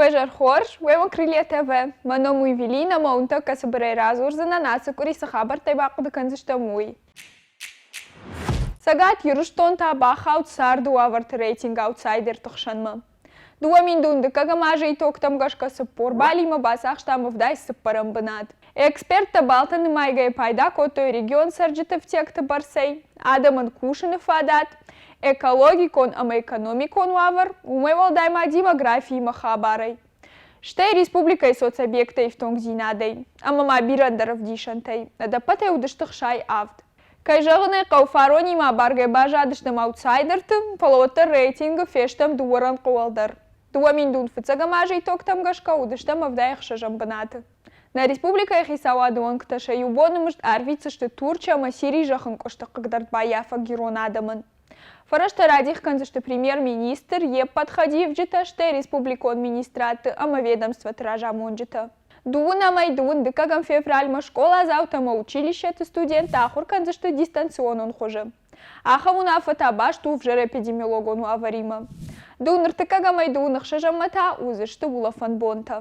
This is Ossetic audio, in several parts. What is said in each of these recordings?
Уе зӕр хорз, уе Крылья ТВ. Мӕ ном у Евелина, ӕмӕ уын тӕккӕ цыбырӕй радзурдзынӕн, ацы къуыри цы хабӕрттӕй бахъуыды кӕндзыстӕм, уый. Цӕгат Ирыстон та бахауд царды уавӕрты рейтинг аутсайдерты хсӕнмӕ. 2000 дыккӕгӕм азы итогтӕм гӕсгӕ 40 балимӕ бацахстам 74-ӕм бынат. Эксперттӕ балтӕ нымайгӕйӕ пайда кодтой регион цӕрджыты ӕфтиӕгты бӕрцӕй, адӕмӕн кусыны фадат, экологикон ӕмӕ экономикон уавӕр, уымӕй уӕлдай ма демографиимӕ хабарӕй, стӕй республикӕйы соцобъектты ифтонгдзинадӕй ӕмӕ ма бирӕ ӕндӕр ӕвдисӕнтӕй, ӕдӕппӕтӕй уыдысты 67. Кӕй зӕгъын ӕй хъӕуы, фаронимӕ абаргӕ баззадыстӕм аутсайдерты, фӕлӕ уӕддӕр рейтингы фестӕм дыууӕ рӕнхъы уӕлдӕр. 2000 фыццӕгӕм азы итогтӕм гӕсгӕ уыдыстӕм 76-ӕм бынаты. Нӕ республикӕйы хицауады уӕнгтӕ сӕ иу боны мызд арвитдзысты Турчы ӕмӕ Сирийы зӕххӕнкъуысты хъыгдардбаййафӕг ирон адӕмӕн. Фӕрӕзтӕ радих кӕндзысты премьер-министр, йе ппӕт хӕдивджытӕ, стӕй республикон министрадты ӕмӕ ведомствоты разамонджытӕ. Дыууын ӕмӕ дыууын дыккӕгӕм февралмӕ скъоладзаутӕ ӕмӕ училищеты студенттӕ ахуыр кӕндзысты дистанционон хуызы. Ахӕм уынаффӕ та баст у ӕвзӕр эпидемиологон уавӕримӕ. Дыууын ӕртыккӕгӕм ӕмӕ дыууын ӕхсӕзӕммӕ та уыдзысты улӕфӕн бонтӕ.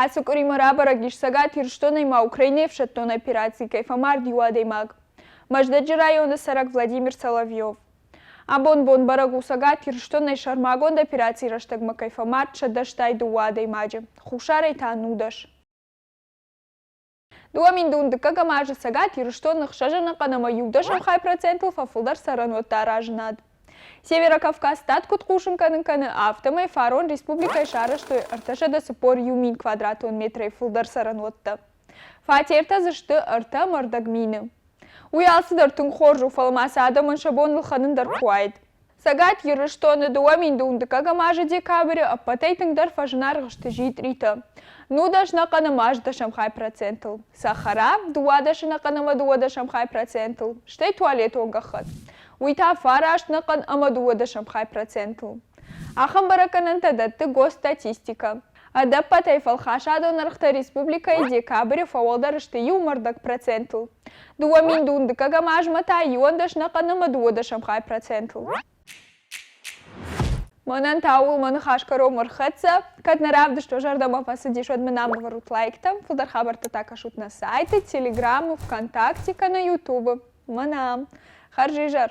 Ацы къуыримӕ рабӕрӕг ис Цӕгат Ирыстонӕй ма Украинӕйы ӕфсӕддон операцийы кӕй фӕмард иу адӕймаг. Мӕздӕджы районы цӕрӕг Владимир Соловьев. Абон бон бӕрӕг у Цӕгат Ирыстонӕй сӕрмагонд операцийы рӕстӕгмӕ кӕй фӕмард 182 адӕймаджы, хуссарӕй та 19. 2000 дыккӕгӕм азы Цӕгат Ирыстоны ӕхсӕзӕнӕхъӕн ӕмӕ иудӕсӕм хай процентыл фӕфылдӕр цӕрӕнуӕтты аразынад. Северокавказстат куыд хъусын кӕнын кӕны, афтӕмӕй фарон республикӕйы сарӕзтой 341 мин квадратон метрӕй фылдӕр цӕрӕнуӕттӕ. Фатертӕ дзы сты ӕртӕ ӕмӕ ӕрдӕг мины. Уый алцыдӕр тынг хорз у, фӕлӕ ма сӕ адӕмӕн сӕ бон ӕлхӕнын дӕр куы уаид. Цӕгат Ирыстоны 2012 азы декабры ӕппӕтӕй тынгдӕр фӕзынаргъ сты джитъритӕ. 19 ӕнӕхъӕн ӕмӕ ӕстдӕсӕм хай процентыл, сахара, 12 ӕнӕхъӕн ӕмӕ дыууадӕсӕм хай процентыл, стӕй туалетон гӕххӕтт, уый та фараст ӕнӕхъӕн ӕмӕ дыууадӕсӕм хай процентыл. Ахӕм бӕрӕггӕнӕнтӕ дӕтты Госстатистикӕ. Ӕдӕппӕтӕй фӕлхасадон ӕргътӕ республикӕйы декабры фӕуӕлдӕр сты иу ӕрдӕг процентыл. 2000 дыккӕгӕм азмӕ та иуӕндӕс ӕнӕхъӕн ӕмӕ дыууадӕсӕм хай процентыл. Мӕнӕн та ууыл мӕ ныхас кӕронмӕ рхӕццӕ. Кӕд нӕ равдыст уӕ зӕрдӕмӕ фӕцыдис, уӕд мын ам ӕвӕрут лайктӕ. Фылдӕр хабӕрттӕ та кӕсут нӕ сайты, Телеграмы, ВКонтакте кӕнӕ Ютубы. Мӕнӕ ам. Хӕрзизӕр!